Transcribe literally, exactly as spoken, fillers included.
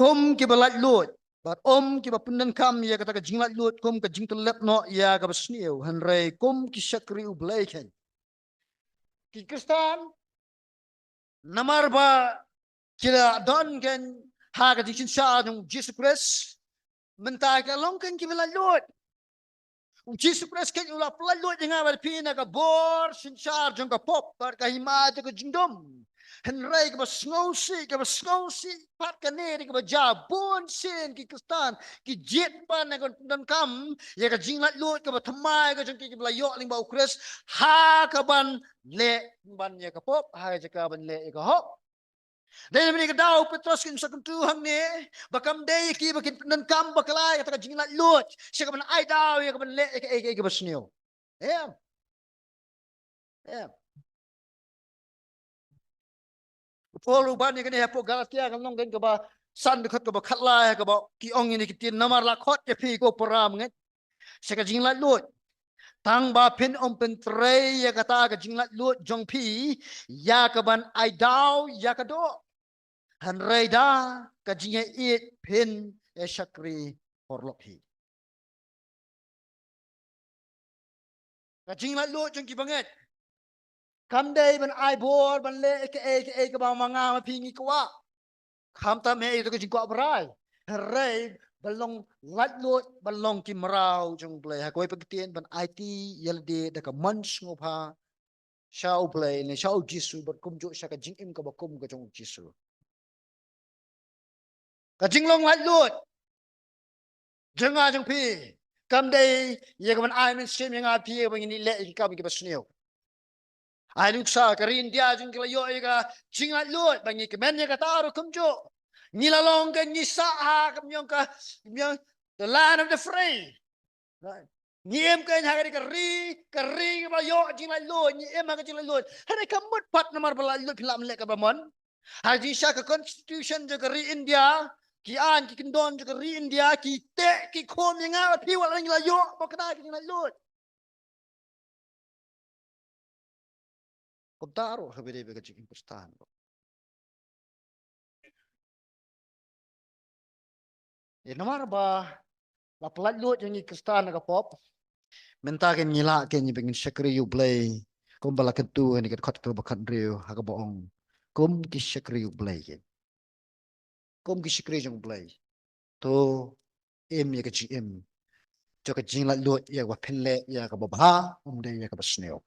kum kiba laitluid, bad ym kiba pyndonkam ïa kata ka jinglaitluid kum ka jingtyllep noh ïa kaba sniew, hynrei kum ki shakri U Blei kein. Ki Khristan, namar ba ki la don kein ha ka jingsynshar jong Jisu Khrist, mynta ki la long kein kiba laitluid. U Jisu Khrist kein u la pyllait luid ïa nga bad phi na ka bor synshar jong ka pop bad ka hima jong ka jingdum. Hynrei kaba sngewsih, kaba sngewsih pat kane dei kaba jia bun sien ki Khristan ki jied ban ïa ka donkam ïa ka jinglaitluid kaba thymmai ka jong ki, kiba la ïoh lyngba U Khrist, ha kaban leh ban ïa ka pop, ha ka jaka ban leh ïa ka hok. Dei na kane ka daw u Petros u kyntu hangne ba kam dei ïa ki ba kin pyndonkam bakla ïa kata ka jinglaitluid sha kaban ai daw ïa kaban leh ïa kaei kaei kaba sniew. Em. Em. U Paul u ban ïa kane hapoh Galatia ka lynnong kaba san, dkhot kaba khatlai, kaba ki ong ïa kine ki ktien: Namar la khot ïa phi, ko para bangeit, sha ka jinglaitluid, tang ba phin ym pyntrei ïa kata ka jinglaitluid jong phi ïa kaban ai daw ïa ka doh, hynrei da ka jingïaieit phin ïa shakri paralok hi. Ka jinglaitluid jong ki bangeit kam dei ban ai bor ban leh kaei kaei kaba ma nga ma phi ngi kwah. Khamtam eh ïa ka jingkwah brai, hynrei ban long laitluid, ban long ki mraw jong U Blei, ha kawei pat ka ktien ban aiti ïa lade da ka mon sngewbha sha U Blei ne sha U Jisu bad kumjuh sha ka jingim kaba kum ka jong U Jisu. Ka jinglong laitluid jong nga jong phi kam dei ïa kaban ai mynsiem ïa nga phi ïa ba ngin leh ïa ki kam kiba sniew. Ai nuksa, ka ri India jong ngi ka la ïoh ïa ka jinglaitluid ba ngi kmen ïa kata ruh kumjuh. Ngi la long ka, ngi sah ha ka, ym ong ka, ym ong, the land of the free. Ngi im kein ha ka ri, ka ri, ka ri kaba la ïoh jinglaitluid, ngi im ha ka jinglaitluid. Hynrei kam mut pat namar ba laitluid phi lah ban leh kaba mon. Ha jingshisha ka constitution jong ka ri India, ki aiñ ki kyndon jong ka ri India, ki teh ki khum ïa nga bad phi wat la ngi la ïoh ba kane ka jinglaitluid. Kumta ruh ha kaba ïadei bad ka jingim Khristan. Ïa namar ba la pyllait luid ïa ngi Khristan na ka pop, mynta kein ngi lah kein ba ngin shakri ïa U Blei, kumba la kyntu ha kane ka dkhot kaba khathynriew ha kaba ong, kum ki shakri U Blei kein. Kum ki shakri jong U Blei, to im ïa ka jingim jong ka jinglait luid ïa kaba phin leh ïa kaba bha, ym dei ïa kaba sniew.